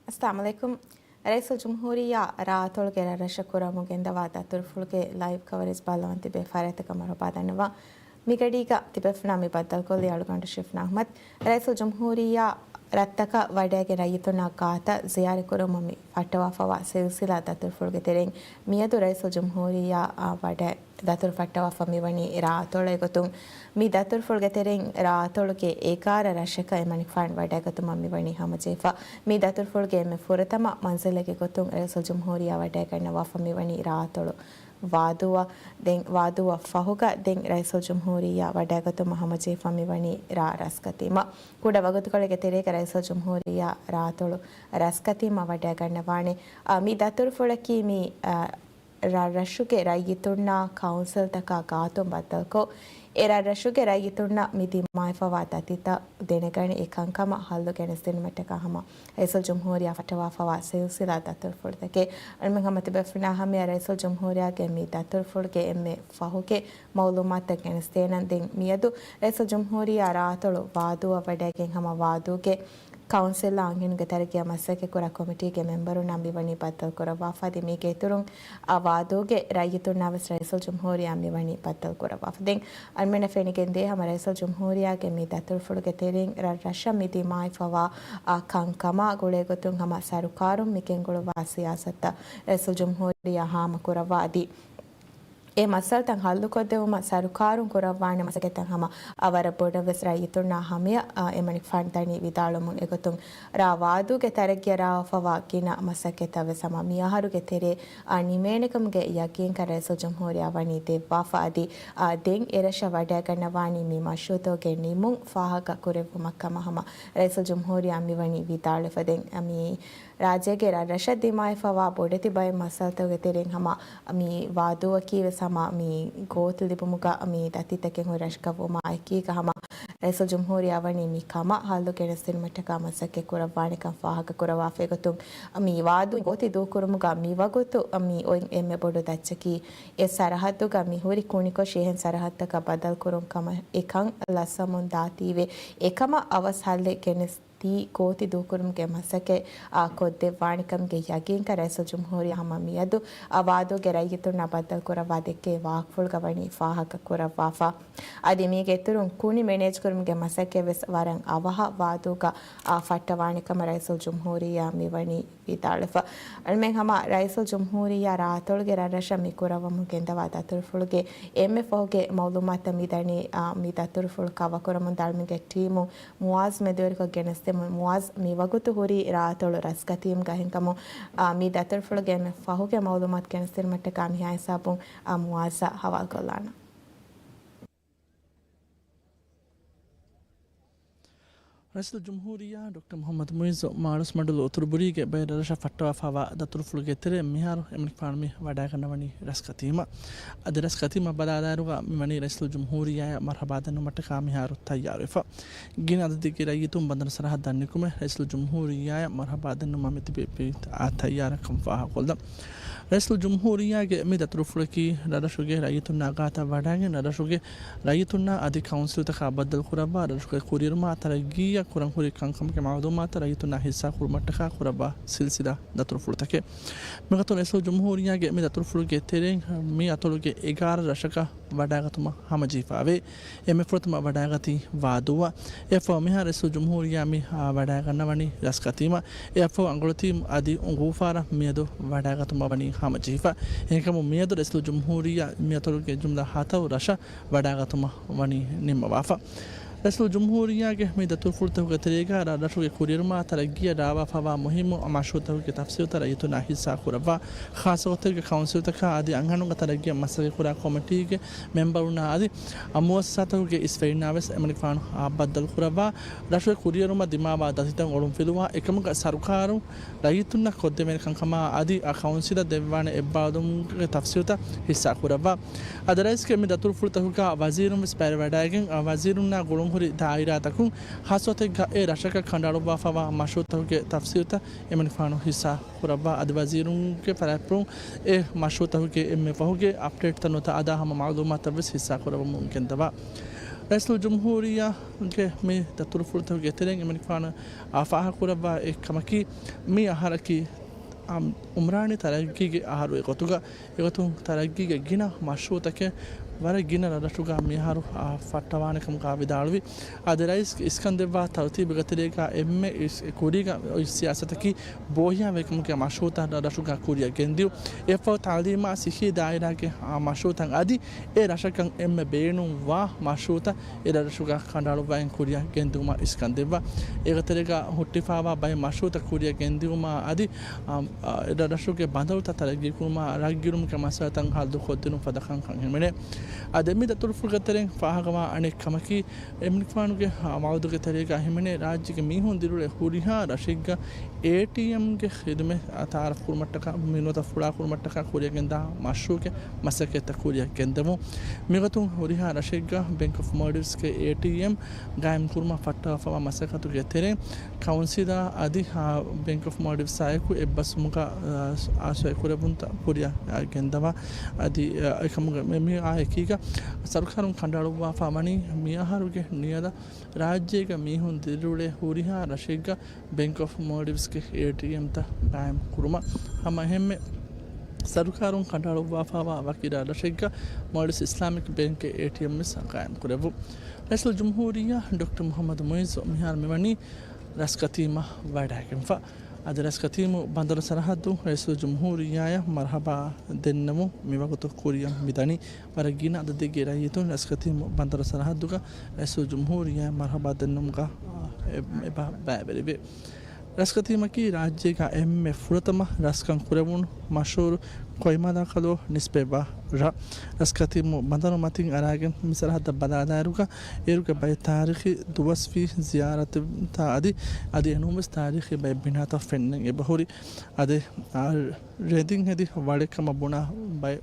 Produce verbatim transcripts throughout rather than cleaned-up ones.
އައްސަލާމު ޢަލައިކުމް. ރައީސުލްޖުމްހޫރިއްޔާ ރާއަތޮޅުގެ ރަށްރަށަށް ކުރަމުން ގެންދަވާ ދަތުރުފުޅުގެ ލައިވް ކަވަރޭޖް ބައްލަވަން ތިބޭ ފަރާތަކަށް މަރުޙަބާ ދަންނަވަން. މިގަޑީގަ ތިބޭފުޅުންނާ މި ބައްދަލުކޮށްލީ އަޅުގަނޑު ޝިފްނާ އަޙްމަދު. ރައީސުލްޖުމްހޫރިއްޔާ ރަށްތަކަށް ވަޑައިގެން ރައްޔިތުންނާ ގާތަށް ޒިޔާރަތް ކުރަމުން މި ފައްޓަވާފަވާ ސިލްސިލާ ދަތުރުފުޅުގެ ތެރެއިން މިއަދު ރައީސުލްޖުމްހޫރިއްޔާ އާ ވަޑައި ދަތުރު ފައްޓަވާފަ މިވަނީ ރާއަތޮޅުގެ ގޮތުން. މި ދަތުރުފުޅުގެ ތެރެއިން ރާއަތޮޅުގެ އެގާރަ ރަށަކަށް އެމަނިކުފާނު ވަޑައިގަތުމަށް މިވަނީ ހަމަޖެހިފަ. މި ދަތުރުފުޅުގެ އެންމެ ފުރަތަމަ މަންޒިލެއްގެ ގޮތުން ރައީސުލްޖުމްހޫރިއްޔާ ވަޑައިގަންނަވާފަ މިވަނީ ރާއަތޮޅު ވާދޫއަށް. ދެން ވާދޫއަށް ފަހުގަ ދެން ރައީސުލްޖުމްހޫރިއްޔާ ވަޑައިގަތުމަށް ހަމަޖެހިފަ މިވަނީ ރާ ރަސްކަތީމަ. ކުޑަ ވަގުތުކޮޅެއްގެ ތެރޭގަ ރައީސުލްޖުމްހޫރިއްޔާ ރާއަތޮޅު ރަސްކަތީމަ ވަޑައިގަންނަވާނެ. އާ، މި ދަތުރުފުޅަކީ މި، އާ، ރަށް ރަށުގެ ރައްޔިތުންނާ ކައުންސިލްތަކާ ގާތުން ބައްދަލުކޮށް، އެ ރަށް ރަށުގެ ރައްޔިތުންނަށް މި ދިމާވެފަވާ ދަތިތައް ދެނެގަނެ އެ ކަންކަމަށް ހައްލު ގެނެސްދިނުމަށްޓަކާ ހަމަ ރައީސުލްޖުމްހޫރިއްޔާ ފައްޓަވާފަވާ ސިލްސިލާ ދަތުރުފުޅުތަކެއް. އަޅުމެން ހަމަ ތިބޭފުޅުންނާ ހަމަޔަށް ރައީސުލްޖުމްހޫރިއްޔާގެ މި ދަތުރުފުޅުގެ އެންމެ ފަހުގެ މައުލޫމާތުތައް ގެނެސްދޭނަން. ދެން މިއަދު ރައީސުލްޖުމްހޫރިއްޔާ ރާއަތޮޅު ވާދޫއަށް ވަޑައިގެން ހަމަ ވާދޫގެ ކައުންސިލްއާ އަންހެނުންގެ ތަރައްގީއަށް މަސައްކަތްކުރާ ކޮމިޓީގެ މެމްބަރުންނާ މިވަނީ ބައްދަލުކުރައްވާފަ. އަދި މީގެ އިތުރުން އާ ވާދޫގެ ރައްޔިތުންނާވެސް ރައީސުލްޖުމްހޫރިއްޔާ މިވަނީ ބައްދަލުކުރައްވާފަ. ދެން އަޅުމެންނަށް ފެނިގެންދޭ ހަމަ ރައީސުލްޖުމްހޫރިއްޔާގެ މި ދަތުރުފުޅުގެ ތެރެއިން ރަށް ރަށަށް މި ދިމާވެފަވާ އާ ކަންކަމާ ގުޅޭގޮތުން ހަމަ ސަރުކާރުން މި ގެންގުޅުއްވާ ސިޔާސަތުތައް ރައީސުލްޖުމްހޫރިއްޔާ ހާމަކުރައްވާ އަދި އެ މައްސަލަތައް ހައްލުކޮށްދެވުމަށް ސަރުކާރުން ކުރައްވާނެ މަސައްކަތްތައް ހަމަ އާ ވަރަށް ބޮޑަށްވެސް ރައްޔިތުންނާ ހަމަޔަށް އާ އެމަނިކުފާނު ދަނީ ވިދާޅުވުމުން އެގޮތުން ރާ ވާދޫގެ ތަރައްގީއަށް ރާވެފަވާ ގިނަ މަސައްކަތްތައް ވެސް ހަމަ މިއަހަރުގެ ތެރޭ އާ ނިމޭނެކަމުގެ ޔަގީންކަން ރައީސުލްޖުމްހޫރިއްޔާ ވަނީ ދެއްވާފަ އަދި އާ ދެން އެރަށަށް ވަޑައިގަންނަވާނީ މި މަޝްރޫއުތަކުގެ ނިމުން ފާހަގަ ކުރެއްވުމަށް ކަމަށް ހަމަ ރައީސުލްޖުމްހޫރިއްޔާ މިވަނީ ވިދާޅުވެފަ. ދެން މި ރާއްޖޭގެ ރަށް ރަށަށް ދިމާވެފަވާ ބޮޑެތި ބައެއް މައްސަލަތަކުގެ ތެރެއިން ހަމަ މި ވާދޫއަކީ ވެސް ހަމަ މި ގޯތި ލިބުމުގަ މި ދަތިތަކެއް ހުރި ރަށަކަށް ވުމާ އެކީގަ ހަމަ ރައީސުލްޖުމްހޫރިއްޔާ ވަނީ މި ކަމަށް ހައްލު ގެނެސްދިނުމަށްޓަކާ މަސައްކަތް ކުރައްވާނެކަން ފާހަގަ ކުރައްވާފަ. އެގޮތުން މި ވާދޫ ގޯތި ދޫކުރުމުގަ މިވަގުތު މި އޮތް އެންމެ ބޮޑު ދައްޗަކީ އެ ސަރަހައްދުގަ މި ހުރި ކުނިކޮށި އެހެން ސަރަހައްދުތަކަށް ބަދަލުކުރުން ކަމަށް އެކަން ލަސްވަމުން ދާތީވެ. އެކަމަށް އަވަސް ހައްލެއް ގެނެސް ތީ ގޯތި ދޫކުރުމުގެ މަސައްކަތް އާ ކޮށްދެއްވާނެކަމުގެ ޔަގީންކަން ރައީސުލްޖުމްހޫރިއްޔާ ހަމަ މިއަދު އާ ވާދޫގެ ރައްޔިތުންނާ ބައްދަލުކުރައްވާ ދެއްކޭ ވާހަކަފުޅުގަ ވަނީ ފާހަގަ ކުރައްވާފަ. އަދި މީގެ އިތުރުން ކުނި މެނޭޖްކުރުމުގެ މަސައްކަތް ވެސް ވަރަށް އަވަހަށް ވާދޫގަ އާ ފައްޓަވާނެކަމަށް ރައީސުލްޖުމްހޫރިއްޔާ މިވަނީ ވިދާޅުވެފަ. އަޅުމެން ހަމަ ރައީސުލްޖުމްހޫރިއްޔާ ރާއަތޮޅުގެ ރަށްރަށަށް މި ކުރައްވަމުން ގެންދަވާ ދަތުރުފުޅުގެ އެންމެ ފަހުގެ މައުލޫމާތުތައް މިދަނީ، އާ، މި ދަތުރުފުޅު ކަވަރ ކުރަމުން އަޅުމެންގެ ޓީމު މުއާޒް މެދުވެރިކޮށް ގެނެސްދެމުން. މުއާޒް މިވަގުތު ހުރީ ރާއަތޮޅު ރަސްކަތީމުގަ އެހެންކަމުން، އާ، މި ދަތުރުފުޅުގެ އެންމެ ފަހުގެ މައުލޫމާތު ގެނެސްދިނުމަށްޓަކާ މިހާ ހިސާބުން، އާ، މުއާޒަށް ހަވާލުކޮށްލާނަން. ރައީސުލްޖުމްހޫރިއްޔާ ޑޮކްޓަރ މުޙައްމަދު މުޢިއްޒު މާޅޮސްމަޑުލު އުތުރު ބުރީގެ ބައެއް ރަށްރަށަށް ފައްޓަވާފަވާ ދަތުރުފުޅުގެ ތެރެއިން މިހާރު އެމަނިކުފާނު މި ވަޑައިގަންނަވަނީ ރަސްކަތީމަށް. އަދި ރަސްކަތީމަށް ބަލާލާއިރުގަ މިވަނީ ރައީސުލްޖުމްހޫރިއްޔާއަށް މަރުޙަބާ ދަންނަވުމަށްޓަކާ މިހާރު ތައްޔާރުވެފަ. ގިނަ އަދަދެއްގެ ރައްޔިތުން ބަނދަރު ސަރަހައްދަށް ނިކުމެ ރައީސުލްޖުމްހޫރިއްޔާއަށް މަރުޙަބާ ދެންނުމަށް މި ތިބެ ތައްޔާރަކަން ފާހަގަކޮށްލަން. ރައީސުލްޖުމްހޫރިއްޔާގެ މި ދަތުރުފުޅަކީ ރަށްރަށުގެ ރައްޔިތުންނާ ގާތަށް ވަޑައިގެން ރަށްރަށުގެ ރައްޔިތުންނާ އަދި ކައުންސިލްތަކާ ބައްދަލުކުރައްވާ ރަށުގެ ކުރިއެރުމާ ތަރައްގީއަށް ކުރަން ހުރި ކަންކަމުގެ މައުލޫމާތު ރައްޔިތުންނާ ހިއްސާކުރުމަށްޓަކާ ކުރައްވާ ސިލްސިލާ ދަތުރުފުޅުތަކެއް. މިގޮތުން ރައީސުލްޖުމްހޫރިއްޔާގެ މި ދަތުރުފުޅުގެ ތެރެއިން މި އަތޮޅުގެ އެގާރަ ރަށަކަށް ވަޑައިގަތުމަށް ހަމަޖެހިފައިވޭ. އެންމެ ފުރަތަމަ ވަޑައިގަތީ ވާދޫއަށް. އެއަށްފަހު މިހާރު ރައީސުލްޖުމްހޫރިއްޔާ މި، އާ، ވަޑައިގަންނަވަނީ ރަސްކަތީމަށް. އެއަށްފަހު އަނގޮޅަތީ އަދި އުނގޫފާރަށް މިއަދު ވަޑައިގަތުމަށް ވަނީ ހަމަޖެހިފަ. އެހެންކަމުން މިއަދު ރައީސުލްޖުމްހޫރިއްޔާ މި އަތޮޅުގެ ޖުމްލަ ހަތަރު ރަށަށް ވަޑައިގަތުމަށް ވަނީ ނިންމަވާފަ. ރައީސުލްޖުމްހޫރިއްޔާގެ މި ދަތުރުފުޅުތަކުގެ ތެރޭގަ ރަށްރަށުގެ ކުރިއެރުމާ ތަރައްގީއަށް ރާވާފަވާ މުހިއްމު މަޝްރޫއުތަކުގެ ތަފްސީލުތައް ރައްޔިތުންނާ ހިއްސާ ކުރައްވާ، ޚާއްޞަގޮތެއްގެ ކައުންސިލްތަކާ އަދި އަންހެނުންގެ ތަރައްގީއަށް މަސައްކަތްކުރާ ކޮމިޓީގެ މެމްބަރުންނާ އަދި މުއައްސަސާތަކުގެ އިސްވެރިންނާވެސް އެމަނިކުފާނު ބައްދަލުކުރައްވާ، ރަށުގެ ކުރިއެރުމަށް ދިމާވާ ދަތިތައް އޮޅުންފިލުވާ، އެކަމުގަ ސަރުކާރުން ރައްޔިތުންނަށް ކޮށްދެވޭނެ ކަންކަމާ އަދި އަ ކައުންސިލަށް ދެއްވާނެ އެއްބާރުލުމުގެ ތަފްސީލުތައް ހިއްސާކުރައްވާ. އަދި ރައީސްގެ މި ދަތުރުފުޅުތަކުގަ ވަޒީރުން ވެސް ބައިވެރިވެވަޑައިގެން، އަ، ވަޒީރުންނާ ގުޅުންހުރި ދާއިރާތަކުން ޚާއްޞަގޮތެއްގަ އެ ރަށަކަށް ކަނޑައަޅުއްވާފަވާ މަޝްރޫއުތަކުގެ ތަފްސީލުތައް އެމަނިކުފާނު ހިއްސާ ކުރައްވާ. އަދި ވަޒީރުންގެ ފަރާތްޕުޅުން އެ މަޝްރޫއުތަކުގެ އެންމެ ފަހުގެ އަޕްޑޭޓްތައް ނުވަތަ އަދާ ހަމަ މައުލޫމާތުތައް ވެސް ހިއްސާ ކުރައްވަމުން ގެންދަވާ. ރައީސުލްޖުމްހޫރިއްޔާގެ މި ދަތުރުފުޅުތަކުގެ ތެރެއިން އެމަނިކުފާނު އާ ފާހަގަކުރައްވާ އެއް ކަމަކީ، މި އަހަރަކީ އާ، އުމްރާނީ ތަރައްގީގެ އަހަރު އެގޮތުގަ، އެގޮތުން ތަރައްގީގެ ގިނަ މަޝްރޫޢުތަކެއް ވަރަށް ގިނަ ރަށްރަށުގަ މިއަހަރު އާ، ފައްޓަވާނެ ކަމުގަ ވިދާޅުވި. އަދި ރައީސް އިސްކަން ދެއްވާ ތަރުތީބުގެ ތެރޭގަ އެންމެ އިސް-، ކުރީގަ އޮތް ސިޔާސަތަކީ ބޯހިޔާވެރިކަމުގެ މަޝްރޫޢުތައް ރަށްރަށުގަ ކުރިއަށް ގެންދިއުން. އެއަށްފަހު ތައުލީމާ ސިއްހީ ދާއިރާގެ އާ، މަޝްރޫޢުތައް އަދި އެ ރަށަކަށް އެންމެ ބޭނުންވާ މަޝްރޫޢުތައް އެ ރަށްރަށުގަ ކަނޑައަޅުއްވާގެން ކުރިއަށް ގެންދިއުމަށް އިސްކަން ދެއްވާ. އޭގެ ތެރޭގަ ހުއްޓިފައިވާ ބައެއް މަޝްރޫޢުތައް ކުރިއަށް ގެންދިއުމާ އަދި، އާ، އާ، އެ ރަށްރަށުގެ ބަނދަރުތައް ތަރައްގީކުރުމާ، ރަށްގިރުމުގެ މައްސަލަތައް ހައްލުކޮށްދިނުން ފަދަ ކަންކަން ހިމެނޭ. އަދި މި ދަތުރުފުޅުގެ ތެރެއިން ފާހަގަވާ އަނެއް ކަމަކީ، އެމަނިކުފާނުގެ ވައުދުގެ ތެރޭގަ ހިމެނޭ ރާއްޖޭގެ މީހުން ދިރިއުޅޭ ހުރިހާ ރަށެއްގަ އޭޓީއެމްގެ ޚިދުމަތް ތައާރަފް ކުރުމަށްޓަކާ، މި ނުވަތަ ފުޅާ ކުރުމަށްޓަކާ ކުރިއަށް ގެންދާ މަޝްރޫޢުގެ މަސައްކަތްތައް ކުރިއަށް ގެންދެވުން. މިގޮތުން ހުރިހާ ރަށެއްގަ ބެންކް އޮފް މޯލްޑިވްސްގެ އޭޓީއެމް ގާއިމް ކުރުމަށް ފައްޓަވާފައިވާ މަސައްކަތުގެ ތެރެއިން ކައުންސިލާ އަދި، އާ، ބެންކް އޮފް މޯލްޑިވްސްއާއެކު އެއްބަސްވުމުގަ، އާ، ސޮއިކުރެއްވުންތައް ކުރިއަށް ގެންދަވާ. އަދި، އާ، އެކަމުގެ މި، މިއާ އެކީގަ ސަރުކާރުން ކަނޑައަޅުއްވާފަ ވަނީ މިއަހަރުގެ ނިޔަލަށް ރާއްޖޭގަ މީހުން ދިރިއުޅޭ ހުރިހާ ރަށެއްގަ ބެންކް އޮފް މޯލްޑިވްސްގެ އޭޓީއެމްތައް ގާއިމް ކުރުމަށް. ހަމަ އެހެންމެ ސަރުކާރުން ކަނޑައަޅުއްވާފައިވާ ވަކި ރަށްރަށެއްގަ މޯލްޑިވްސް އިސްލާމިކް ބޭންކްގެ އޭޓީއެމް ވެސް ގާއިމް ކުރެއްވުން. ރައީސުލްޖުމްހޫރިއްޔާ ޑޮކްޓަރ މުޙައްމަދު މުޢިއްޒު މިހާރު މިވަނީ ރަސްކަތީމަށް ވަޑައިގެންފަ. އަދި ރަސްކަތީމު ބަނދަރު ސަރަހައްދު ރައީސުލްޖުމްހޫރިއްޔާއަށް މަރުޙަބާ ދެންނެވުން މިވަގުތު ކުރިއަށް މިދަނީ. ވަރަށް ގިނަ އަދަދެއްގެ ރައްޔިތުން ރަސްކަތީމު ބަނދަރު ސަރަހައްދުގަ ރައީސުލްޖުމްހޫރިއްޔާއަށް މަރުޙަބާ ދެންނެވުމުގަ، އާ، އެބަ ބައިވެރިވޭ. ރަސްކަތީމަކީ ރާއްޖޭގަ އެންމެ ފުރަތަމަ ރަސްކަން ކުރެވުނު މަޝްހޫރު ކޮއިމާލާކަލޯ ނިސްބަތްވާ ރަށް. ރަސްކަތީމު ބަނދަރު މަތިން އަރާގެން މި ސަރަހައްދަށް ބަލާލާއިރުގަ އޭރުގެ ބައެއް ތާރީޚީ ދުވަސްވީ ޒިޔާރަތްތައް އަދި، އަދި އެނޫންވެސް ތާރީޚީ ބައެއް ބިނާތައް ފެންނަން އެބަހުރި. އަދި، އާ، ރެދިން ހެދި ވަޅެއްކަމަށް ބުނާ ބައެއް،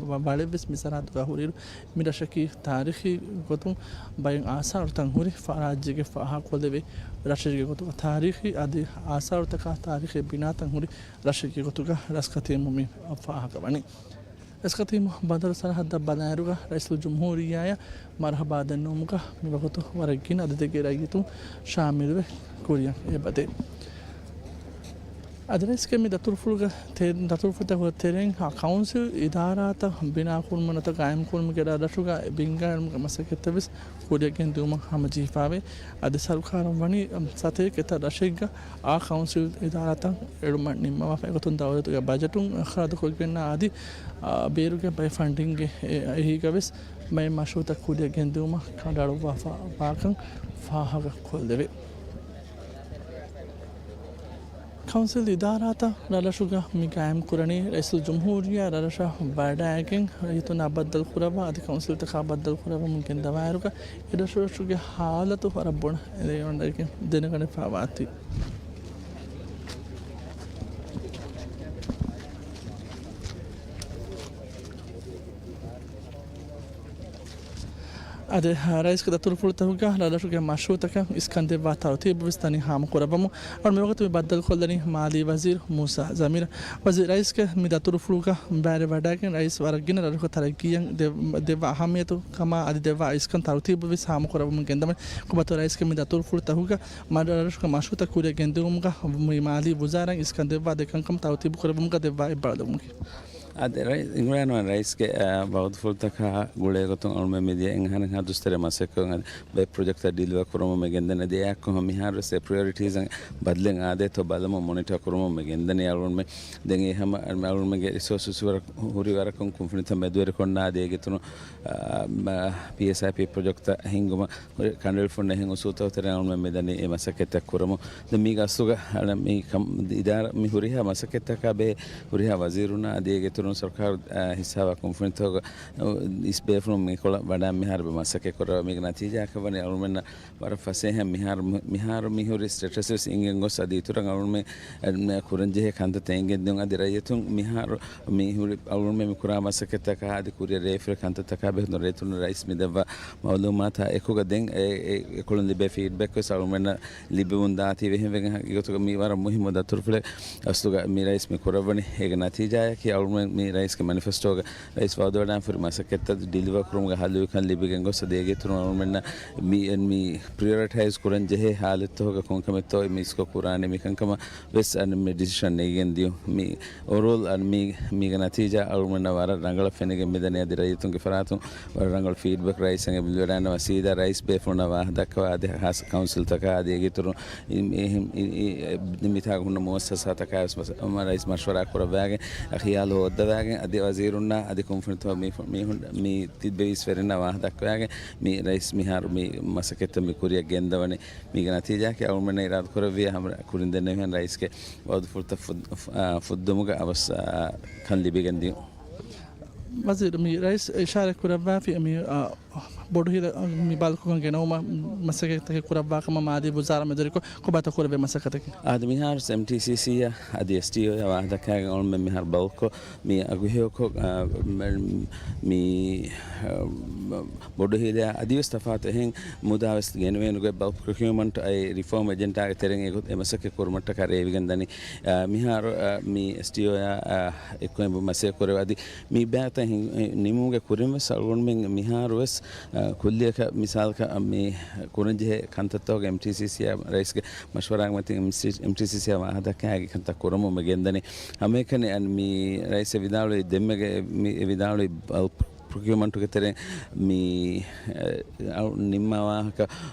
ވަ-، ވަޅެއްވެސް މި ސަރަހައްދުގަ ހުރިއިރު، މި ރަށަކީ ތާރީޚީ ގޮތުން ބައެއް އާސާރުތައް ހުރި ފަ-، ރާއްޖޭގެ ފާހަގަކޮށްލެވޭ ރަށެއްގެ ގޮތުގަ ތާރީޚީ އަދި އާސާރުތަކާ ތާރީޚީ ބިނާތައް ހުރި ރަށެއްގެ ގޮތުގަ ރަސްކަތީމު މި ފާހަގަވަނީ. ރަސްކަތީމު ބަނދަރު ސަރަހައްދަށް ބަލާއިރުގަ ރައީސުލްޖުމްހޫރިއްޔާއަށް މަރުޙަބާ ދެންނެވުމުގަ މިވަގުތު ވަރަށް ގިނަ އަދަދެއްގެ ރައްޔިތުން ޝާމިލުވެ ކުރިއަށް އެބަދޭ. އަދި ރައީސްގެ މި ދަތުރުފުޅުގެ ތެ-، ދަތުރުފުޅުތަކުގެ ތެރެއިން ހަ ކައުންސިލް އިދާރާތައް ބިނާކުރުމަށް ނުވަތަ ގާއިމްކުރުމުގެ ރަށްރަށުގަ ބިންގާއިރުމުގެ މަސައްކަތްތައް ވެސް ކުރިއަށް ގެންދިއުމަށް ހަމަޖެހިފައިވޭ. އަދި ސަރުކާރަށް ވަނީ ސަތޭކަ އެތައް ރަށެއްގަ އާ ކައުންސިލް އިދާރާތައް އެޅުމަށް ނިންމަވާފަ އެގޮތުން ދައުލަތުގެ ބަޖެޓުން އިޚްރާޖުކޮށްގެންނާ އަދި، އާ، ބޭރުގެ ބައެއް ފަންޑިންގެއް އެ-، އެހީގަ ވެސް ބައެއް މަޝްރޫޢުތައް ކުރިއަށް ގެންދިއުމަށް ކަނޑައަޅުއްވާފަ ވާކަން ފާހަގަ ކޮށްލެވޭ. ކައުންސިލް އިދާރާތައް ރަށްރަށުގަ މި ގާއިމް ކުރަނީ ރައީސުލްޖުމްހޫރިއްޔާ ރަށްރަށަށް ވަޑައިގެން ރައްޔިތުންނާ ބައްދަލު ކުރައްވާ އަދި ކައުންސިލްތަކާ ބައްދަލު ކުރައްވަމުން ގެންދަވާއިރުގަ އެ ރަށްރަށުގެ ހާލަތު ވަރަށް ބޮޑަށް ދެނެގަނެފައިވާތީ. އަދި ރައީސްގެ ދަތުރުފުޅުތަކުގަ ރަށްރަށުގެ މަޝްރޫޢުތަކަށް އިސްކަން ދެއްވާ ތަރުތީބު ވެސް ދަނީ ހާމަކުރައްވަމުން. އަޅު މިވަގުތު މި ބައްދަލުކޮށްލަނީ މާލީ ވަޒީރު މޫސާ ޒަމީރު. ވަޒީރު ރައީސްގެ މި ދަތުރުފުޅުގަ ބައިވެރިވަޑައިގެން ރައީސް ވަރަށް ގިނަ ރަށްރަށުގެ ތަރައްގީއަށް ދެ-، ދެއްވާ އަހައްމިޔަތު ކަމާ އަދި ދެއްވާ އިސްކަން ތަރުތީބު ވެސް ހާމަކުރައްވަމުން ގެންދަވަނީ. ކޮބާތޯ ރައީސްގެ މި ދަތުރުފުޅުތަކުގަ މަ-، ރަށްރަށުގެ މަޝްރޫޢުތައް ކުރިއަށް ގެންދިއުމުގަ މުއި މާލީ ވުޒާރާއިން އިސްކަން ދެއްވާ ދެ ކަންކަން ތަރުތީބު ކުރެއްވުމުގަ ދެއްވާ އެއްބައްލަވުމަކީ. އަދި ރައީ-، އިމްރާން ވަން ރައީސްގެ، އާ، ވައުދުފުޅުތަކާ ގުޅޭގޮތުން އަޅުމެން މިދިޔަ އެއްއަހަރެއްހާ ދުސްތަރެއް މަސައްކަތް ބައެއް ޕްރޮޖެކްޓްތައް ޑިލިވަ ކުރަމުން މެ ގެންދަނީ. އަދި އެއާއެކު މިހާރު ވެސް އެ ޕްރިޔޮރިޓީޒަށް ބަދަލެއް އާދޭތޯ ބަލަމުން މޮނިޓަ ކުރަމުން މެ ގެންދަނީ. އަޅުމެން ދެން އެ ހަމަ އަޅުމެންގެ ރިސޯސަސް ވަރަށް ހުރި ވަރަކުން ކުންފުނިތައް މެދުވެރިކޮށްނާ އަދި އޭގެ އިތުރުން، އާ، މަ-، ޕީއެސްއައިޕީ ޕްރޮޖެކްޓްތައް ހިންގުމަށް ހުރި ކަނޑައެޅިފަ އޮންނަ އެހެން އުސޫލުތަކުގެ ތެރެއިން އަޅުމެން މިދަނީ އެ މަސައްކަތްތައް ކުރަމުން. ދެން މީގެ އަސްލުގަ އަޅަ މި ކަމް އިދާރާ މި ހުރިހާ މަސައްކަތްތަކާ ބެހޭ ހުރިހާ ވަޒީރުންނާ އަދި އޭގެ އިތުރުން ސަރުކާރު، އާ، ހިއްސާވާ ކުންފުނިތަކުގަ އިސް ބޭފުޅުން މިކޮޅަށް ވަޑައި މިހާރު މަސައްކަތް ކުރައްވާ. މީގެ ނަތީޖާއަކަށް ވަނީ އަޅުމެންނަށް ވަރަށް ފަސޭހަ މިހާރު، މިހާރު މިހުރި ސްޓޭޓަސް ވެސް އިނގެން ގޮސް އަދި އިތުރަށް އަޅުމެން ކުރަންޖެހޭ ކަންތައްތައް އެނގެން ދިއުން. އަދި ރައްޔިތުން މިހާރު މިހުރި އަޅުމެން މި ކުރާ މަސައްކަތްތަކާ އަދި ކުރިއަށް ރޭވިފަ ކަންތައްތަކާ ބެހޭ ރައްޔިތުން ރައީސް މި ދެއްވާ މައުލޫމާތާ އެކުގަ ދެން އެ، އެ، އެކޮޅުން ލިބޭ ފީޑްބެކް ވެސް އަޅުމެންނަށް ލިބެމުން ދާތީވެ. އެހެންވެގެން ހަގީގަތުގަ މީ ވަރަށް މުހިއްމު ދަތުރުފުޅެއް އަސްލުގަ މި ރައީސް މި ކުރައްވަނީ. އޭގެ ނަތީޖާއަކީ އަޅުމެން މި ރައީސްގެ މެނިފެސްޓޯގަ ރައީސް ވައުދުވެވަޑައިގެންފުރި މަސައްކަތްތައް ޑިލިވަރ ކުރުމުގަ ހައްލުވިކަން ލިބިގެން ގޮސް އަދި އޭގެ އިތުރުން އަޅުގަނޑުމެންނަށް މި، މި ޕްރިއޮރިޓައިޒް ކުރަން ޖެހޭ ހާލަތްތަކުގަ ކޮންކަމެއްތޯ މިސްކޮށް ކުރާނެ މިކަންކަމަށް ވެސް އަން މި ޑިސިޝަން ނެގިގެން ދިޔުން. މި އޯވަރޯލް އަން މި، މީގެ ނަތީޖާ އަޅުގަނޑަށް ވަރަށް ރަނގަޅަށް ފެނިގެން މިދަނީ. އަދި ރައްޔިތުންގެ ފަރާތުން ވަރަށް ރަނގަޅު ފީޑްބެކް ރައީސަށް އެބަ ލިބިވަޑައިގަންނަވާ. ސީދާ ރައީސް ބޭފުޅުންނަށް ވާހަކަ ދައްކަވާ އަދި ހާއްސަ ކައުންސިލްތަކާ އަދި އޭގެ އިތުރުން އި-، އި-، އި-، އި-، މިތާގަ ހުންނަ މުއައްސަސާތަކާ ވެސް މަސް-، މަ-، ރައީސް މަޝްވަރާ ކުރައްވާގެން ޚިޔާލު ހޯއްދަވާގެން އަދި ވަޒީރުންނާ އަދި ކުންފުނިތަކު މީ، މީހުން މި ތިއްބެވީސް ވެރިންނާ ވާހަކަ ދައްކަވާގެން މި ރައީސް މިހާރު މި މަސައްކަތްތައް މި ކުރިއަށް ގެންދަވަނީ. މީގެ ނަތީޖާއަކީ އަޅުގަނޑުމެންނަށް އިރާދަ ކުރެއްވިޔާ ހަމަ ކުރިން ދެންނެވިހެން ރައީސްގެ ވައުދުފުޅުތައް ފުއް-، ފު-، އާ، ފުއްދުމުގަ އަވަސް، އާ، ކަން ލިބިގެން ދިޔުން. ވަޒީރު، މި ރައީސް އިޝާރާތް ކުރައްވާފި މި، އާ، ބޮޑުހިލަ މި ބަލްކުގަން ގެނައުމަށް މަސައްކަތްތަކެއް ކުރައްވާ ކަމަށް މާލީ ވުޒާރާ މެދުވެރިކޮށް ކޮބާތޯ ކުރެވޭ މަސައްކަތަކީ؟ އާދެ، މިހާރު އެމްޓީސީސީއާ އަދި އެސްޓީއޯއާ ވާހަކަ ދައްކާގެން އަޅުމެން މިހާރު ބަލްކޮށް މި އަގުހެޔޮކޮށް، އާ، މެ-، މި، އާ، ބޮޑުހިލަ އަދިވެސް ތަފާތު އެހެން މުދާވެސް ގެނެވޭނުގެ ބަލްކް ޕްރޮކިއުމަންޓް އައި ރިފޯމް އެޖެންޑާގެ ތެރެއިން އެގޮތް އެ މަސައްކަތް ކުރުމަށްޓަކާ ރޭވިގެން ދަނީ. އާ، މިހާރު، އާ، މި އެސްޓީއޯއާ، އާ، އެއްކޮށް މަސައްކަތް ކުރެވޭ. އަދި މި ބައިތައް ހިން-، ނިމުމުގެ ކުރިން ވެސް އަޅުގަނޑުމެން މިހާރު ވެސް، އާ، ކުއްލިއަކަށް މިސާލަކަށް މި ކުރަންޖެހޭ ކަންތައްތަކުގެ އެމްޓީސީސީއާ ރައީސްގެ މަޝްވަރާގެ މަތިން އެމްޓީސީސީއާ ވާހަކަ ދައްކާ އެކި ކަންތައް ކުރަމުން މި ގެންދަނީ. ހަމައެކަނި އަން މި ރައީސް ވިދާޅުވި ދެންމެގެ މި ވިދާޅުވި ބަލްކް ޕްރޮކިއުމަންޓުގެ ތެރެއިން މި، އެ، އަޅު ނިންމާ ވާހަކަ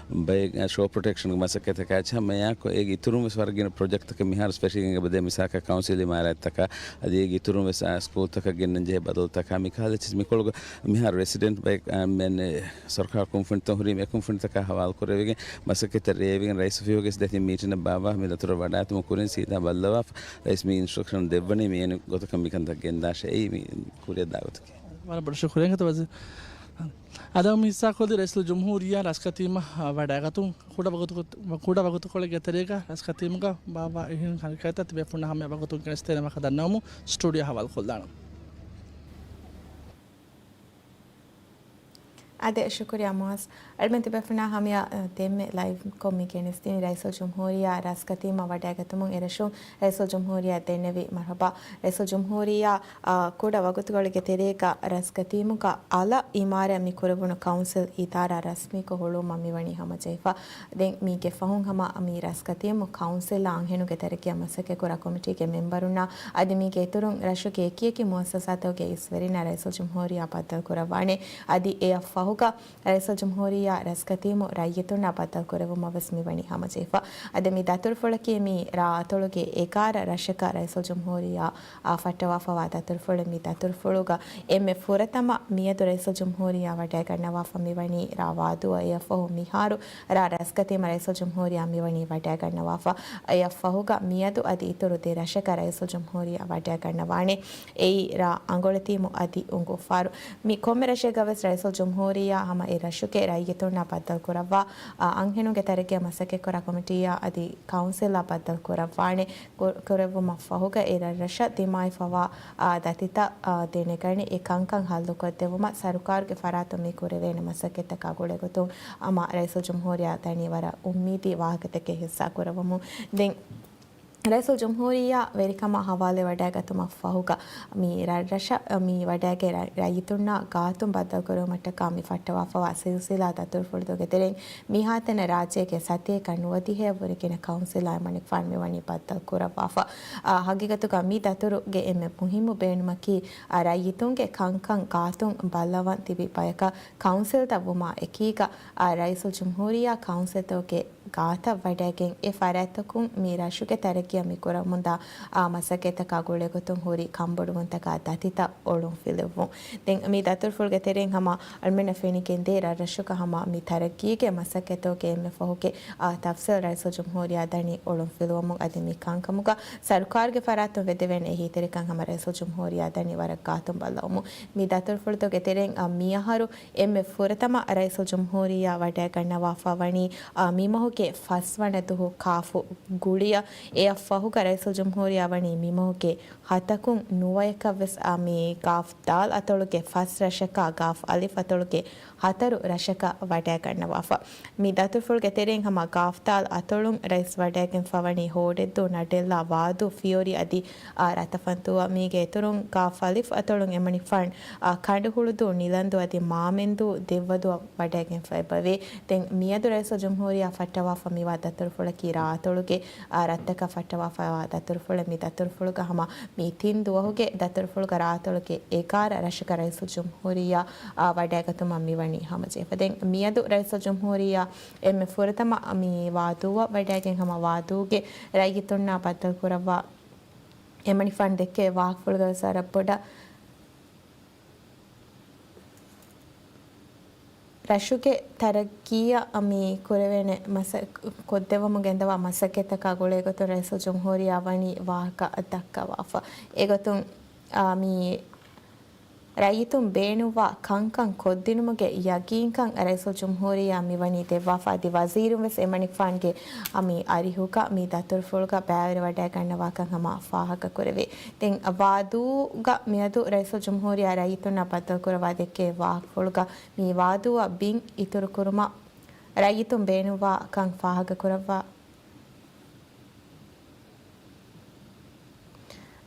ބައެއް، އެ، ޝޯ ޕްރޮޓެކްޝަންގެ މަސައްކަތަކާ އެއްޗެއް ހަމަ އެއާއެކު އޭގެ އިތުރުން ވެސް ވަރަށް ގިނަ ޕްރޮޖެކްޓްތަކެއް މިހާރު ފެށިގެން އެބަދޭ މިސާލަކަށް ކައުންސިލް އިމާރާތްތަކާ އަދި އޭގެ އިތުރުން ވެސް، އާ، ސްކޫލްތަކަށް ގެންނަން ޖެހޭ ބަދަލުތަކާ މިކަހަލަ އެއްޗެއް މިކޮޅުގަ މިހާރު ރެސިޑެންޓް ބައެއް، އާ، މެން، އެ، ސަރުކާރު ކުންފުނިތައް ހުރީ އެ ކުންފުނިތަކާ ހަވާލު ކުރެވިގެން މަސައްކަތްތައް ރޭވިގެން ރައީސް އޮފީހުގެ ދެތިން މީޓިން ބާއްވާ މި ދަތުރަށް ވަޑާތުމުގެ ކުރިން ސީދާ ބައްލަވާފަ ރައީސް މި އިންސްޓްރަކްޝަން ދެއްވަނީ މިއެން ގޮތަކަށް މިކަންތައް ގެންދާށޭ. އެއީ މި ކުރިއަށް ދާ ގޮތަކީ. ވަރަށް ބޮޑަށް ޝުކުރިއްޔާ ވަޒީރު. އަދި މި ހިއްސާކޮށްލީ ރައީސުލްޖުމްހޫރިއްޔާ ރަސްކަތީމަށް ވަޑައިގަތުން ކުޑަ ވަގުތު، ކުޑަ ވަގުތުކޮޅެއްގެ ތެރޭގަ ރަސްކަތީމުގަ ބާއްވާ އެހެން ހަގީގަތްތައް ތިބޭފުޅުންނަށް ހަމަޔަށް ވަގުތުން ގެނެސްދޭނެ ވާހަކަ ދަންނަވަމުން ސްޓޫޑިއޯ ހަވާލުކޮށްލާނަން. އާދެ، ޝުކުރިއްޔާ މުއާޒް. އަޅުމެން ތިބޭފުޅުންނާ ހަމަޔަށް، އަ، ދެންމެ ލައިވްކޮށް މި ގެނެސްދިނީ ރައީސުލްޖުމްހޫރިއްޔާ ރަސްކަތީމަށް ވަޑައިގަތުމުން އެރަށުން ރައީސުލްޖުމްހޫރިއްޔާ ދެންނެވި މަރުހަބާ. ރައީސުލްޖުމްހޫރިއްޔާ، އާ، ކުޑަ ވަގުތުކޮޅެއްގެ ތެރޭގަ ރަސްކަތީމުގަ އަލަށް އިމާރާތް މި ކުރެވުނު ކައުންސިލް އިދާރާ ރަސްމީކޮށް ހުޅުވުމަށް މިވަނީ ހަމަޖެހިފަ. ދެން މީގެ ފަހުން ހަމަ މި ރަސްކަތީމު ކައުންސިލްއާ އަންހެނުންގެ ތަރައްގީއާ މަސައްކަތްކުރާ ކޮމިޓީގެ މެމްބަރުންނާ އަދި މީގެ އިތުރުން ރަށުގެ އެކިއެކި މުއައްސަސާތަކުގެ ރައީސްވެރިންނާ ރައީސުލްޖުމްހޫރިއްޔާ ބައްދަލުކުރައްވާނެ. އަދި އެއަށް ފަހުގަ ރައީސުލްޖުމްހޫރިއްޔާ ރަސްކަތީމު ރައްޔިތުންނާ ބައްދަލުކުރެއްވުމަށް ވެސް މިވަނީ ހަމަޖެހިފަ. އަދި މި ދަތުރުފުޅަކީ މި ރާ އަތޮޅުގެ އެގާރަ ރަށަކަށް ރައީސުލްޖުމްހޫރިއްޔާ އާ، ފައްޓަވާފަވާ ދަތުރުފުޅެއް. މި ދަތުރުފުޅުގަ އެންމެ ފުރަތަމަ މިއަދު ރައީސުލްޖުމްހޫރިއްޔާ ވަޑައިގަންނަވާފަ މިވަނީ ރާ ވާދޫއަށް. އެއަށްފަހު މިހާރު ރާ ރަސްކަތީމަށް ރައީސުލްޖުމްހޫރިއްޔާ މިވަނީ ވަޑައިގަންނަވާފަ. އެއަށްފަހުގަ މިއަދު އަދި އިތުރު ދެ ރަށަކަށް ރައީސުލްޖުމްހޫރިއްޔާ ވަޑައިގަންނަވާނެ. އެއީ ރާ އަނގޮޅަތީމު އަދި އުނގޫފާރު. މި ކޮންމެ ރަށެއްގަ ވެސް ރައީސުލްޖުމްހޫރިއްޔާ ހަމަ އެ ރަށުގެ ރައްޔިތުންނާ ބައްދަލުކުރައްވާ، އަ، އަންހެނުންގެ ތަރައްގީއާ މަސައްކަތްކުރާ ކޮމިޓީއާ އަދި ކައުންސިލްއާ ބައްދަލުކުރައްވާނެ. ކު-، ކުރެއްވުމަށްފަހުގަ އެ ރަށްރަށަށް ދިމާވެފަވާ، އާ، ދަތިތައް، އާ، ދެނެގަނެ އެ ކަންކަން ހައްލުކޮށްދެއްވުމަށް ސަރުކާރުގެ ފަރާތުން މި ކުރެވޭނެ މަސައްކަތްތަކާ ގުޅޭގޮތުން ހަމަ ރައީސުލްޖުމްހޫރިއްޔާ ދަނީ ވަރަށް އުއްމީދީ ވާހަކަތަކެއް ހިއްސާކުރައްވަމުން. ދެން ރައީސުލްޖުމްހޫރިއްޔާ ވެރިކަމާ ހަވާލުވެވަޑައިގަތުމަށްފަހުގަ މި ރަށްރަށަށް މި ވަޑައިގެން ރަ-، ރައްޔިތުންނާ ގާތުން ބައްދަލުކުރެވުމަށްޓަކާ މި ފައްޓަވާފަވާ ސިލްސިލާ ދަތުރުފުޅުތަކުގެ ތެރެއިން މިހާތަނަށް ރާއްޖޭގެ ސަތޭކަ ނުވަދިހައަށްވުރެ ގިނަ ކައުންސިލާ އެމަނިކުފާނު މިވަނީ ބައްދަލު ކުރައްވާފަ. އާ، ހަގީގަތުގަ މި ދަތުރުގެ އެންމެ މުހިއްމު ބޭނުމަކީ، އާ، ރައްޔިތުންގެ ކަންކަން ގާތުން ބައްލަވަން ތިބި ބަޔަކަށް ކައުންސިލްތައް ވުމާ އެކީގަ، އާ، ރައީސުލްޖުމްހޫރިއްޔާ ކައުންސިލްތަކުގެ ގާތަށް ވަޑައިގެން އެ ފަރާތްތަކުން މި ރަށުގެ ތަރައްގީއަށް މި ކުރަމުންދާ، އާ، މަސައްކަތްތަކާ ގުޅޭގޮތުން ހުރި ކަންބޮޑުވުންތަކާ ދަތިތައް އޮޅުންފިލުއްވުން. ދެން މި ދަތުރުފުޅުގެ ތެރެއިން ހަމަ އަޅުމެންނަށް ފެނިގެންދޭ ރަށްރަށުގަ ހަމަ މި ތަރައްގީގެ މަސައްކަތުގެ އެންމެ ފަހުގެ، އާ، ތަފްސީލް ރައީސުލްޖުމްހޫރިއްޔާ ދަނީ އޮޅުންފިލުވަމުން އަދި މި ކަންކަމުގަ ސަރުކާރުގެ ފަރާތުން ވެދެވޭނެ އެހީތެރިކަން ހަމަ ރައީސުލްޖުމްހޫރިއްޔާ ދަނީ ވަރަށް ގާތުން ބައްލަވަމުން. މި ދަތުރުފުޅުތަކުގެ ތެރެއިން، އާ، މިއަހަރު އެންމެ ފުރަތަމަ ރައީސުލްޖުމްހޫރިއްޔާ ވަޑައިގަންނަވާފަ ވަނީ، އާ، މިމަހުގެ ފަސްވަނަ ދުހު ކާފު ގުޅިއަށް. އެއަށް ފަހުގަ ރައީސުލްޖުމްހޫރިއްޔާ ވަނީ މިމަހުގެ ހަތަކުން ނުވަޔަކަށް ވެސް އާ މި ގާފް ދާލް އަތޮޅުގެ ފަސް ރަށަކާ ގާފް އަލިފް އަތޮޅުގެ ހަތަރު ރަށަކަށް ވަޑައިގަންނަވާފަ. މި ދަތުރުފުޅުގެ ތެރެއިން ހަމަ ގާފް ދާލް އަތޮޅުން ރައީސް ވަޑައިގެންފަ ވަނީ ހޯޑެއްދޫ، ނަޑެއްލާ، ވާދޫ، ފިޔޮރީ އަދި އާ ރަތަފަންތޫއަށް. މީގެ އިތުރުން ގާފް އަލިފް އަތޮޅުން އެމަނިކުފާން އާ ކަނޑުހުޅުދޫ، ނިލަންދޫ އަދި މާމެންދޫ، ދެއްވަދޫއަށް ވަޑައިގެންފަ އެބަވޭ. ދެން މިއަދު ރައީސުލްޖުމްހޫރިއްޔާ ފައްޓަވާފަ މިވާ ދަތުރުފުޅަކީ ރާއަތޮޅުގެ އާ ރަށްތަކަށް ފައްޓަވާފައިވާ ދަތުރުފުޅެއް. މި ދަތުރުފުޅުގަ ހަމަ މި ތިން ދުވަހުގެ ދަތުރުފުޅުގަ ރާއަތޮޅުގެ އެގާރަ ރަށަކަށް ރައީސުލްޖުމްހޫރިއްޔާ އާ ވަޑައިގަތުމަށް މިވަނީ ހަމަޖެހިފަ. ދެން މިއަދު ރައީސުލްޖުމްހޫރިއްޔާ އެންމެ ފުރަތަމަ މި ވާދޫއަށް ވަޑައިގެން ހަމަ ވާދޫގެ ރައްޔިތުންނާ ބައްދަލުކުރައްވާ އެމަނިކުފާނު ދެއްކޭ ވާހަކަފުޅުގަ ވެސް ވަރަށް ބޮޑަށް ރަށުގެ ތަރައްގީއަށް މި ކުރެވޭނެ މަސަ-، ކޮށްދެއްވަމުން ގެންދަވާ މަސައްކަތްތަކާ ގުޅޭގޮތުން ރައީސުލްޖުމްހޫރިއްޔާ ވަނީ ވާހަކަ ދައްކަވާފަ. އެގޮތުން، އާ، މި ރައްޔިތުން ބޭނުންވާ ކަންކަން ކޮށްދިނުމުގެ ޔަގީންކަން ރައީސުލްޖުމްހޫރިއްޔާ މިވަނީ ދެއްވާފަ އަދި ވަޒީރުން ވެސް އެމަނިކުފާނުގެ އަ، މި އަރިހުގަ މި ދަތުރުފުޅުގަ ބައިވެރިވަޑައިގަންނަވާކަން ހަމަ ފާހަގަކުރެވޭ. ދެން ވާދޫގަ މިއަދު ރައީސުލްޖުމްހޫރިއްޔާ ރައްޔިތުންނާ ބައްދަލުކުރައްވާ ދެއްކޭ ވާހަކަފުޅުގަ މި ވާދޫއަށް ބިން އިތުރުކުރުމަށް ރައްޔިތުން ބޭނުންވާ ކަން ފާހަގަކުރައްވާ.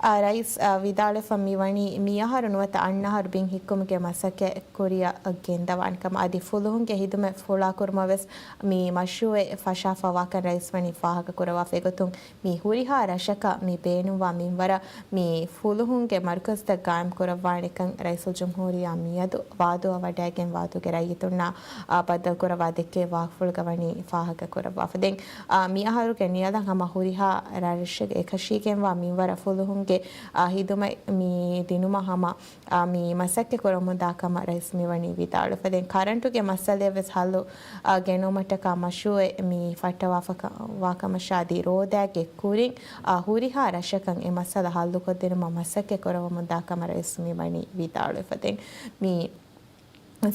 އާ، ރައީސް، އާ، ވިދާޅުވެފަ މިވަނީ މިއަހަރު ނުވަތަ އަންނަ އަހަރު ބިން ހިއްކުމުގެ މަސައްކަތް ކުރިއަށް ގެންދަވާނެ ކަމަށް އަދި ފުލުހުންގެ ހިދުމަތް ފުޅާކުރުމަށް ވެސް މި މަޝްރޫއެއް ފަށާފަވާކަން ރައީސް ވަނީ ފާހަގަކުރައްވާފަ. އެގޮތުން މި ހުރިހާ ރަށަކަށް މި ބޭނުންވާ މިންވަރަށް މި ފުލުހުންގެ މަރުކަޒުތައް ގާއިމްކުރައްވާނެކަން ރައީސުލްޖުމްހޫރިއްޔާ މިއަދު ވާދޫއަށް ވަޑައިގެން ވާދޫގެ ރައްޔިތުންނާ އާ ބައްދަލުކުރައްވާ ދެއްކޭ ވާހަކަފުޅުގަ ވަނީ ފާހަގަކުރައްވާފަ. ދެން އާ، މިއަހަރުގެ ނިޔަލަށް ހަމަ ހުރިހާ ރަށްރަށެއްގެ އެކަށީގެންވާ މިންވަރަށް ފުލުހުންގެ، އާ، ހިދުމަތް މި ދިނުމަށް ހަމަ، އާ، މި މަސައްކަތް ކުރަމުންދާ ކަމަށް ރައީސް މިވަނީ ވިދާޅުވެފަ. ދެން ކަރަންޓުގެ މައްސަލައަށް ވެސް ހައްލު، އާ، ގެނައުމަށްޓަކާ މަޝްރޫއެއް މި ފައްޓަވާފަ ކަ-، ވާކަމަށާ އަދި ރޯދައިގެ ކުރިން، އާ، ހުރިހާ ރަށަކަށް އެ މައްސަލަ ހައްލުކޮށްދިނުމަށް މަސައްކަތް ކުރައްވަމުންދާ ކަމަށް ރައީސް މިވަނީ ވިދާޅުވެފަ. ދެން މި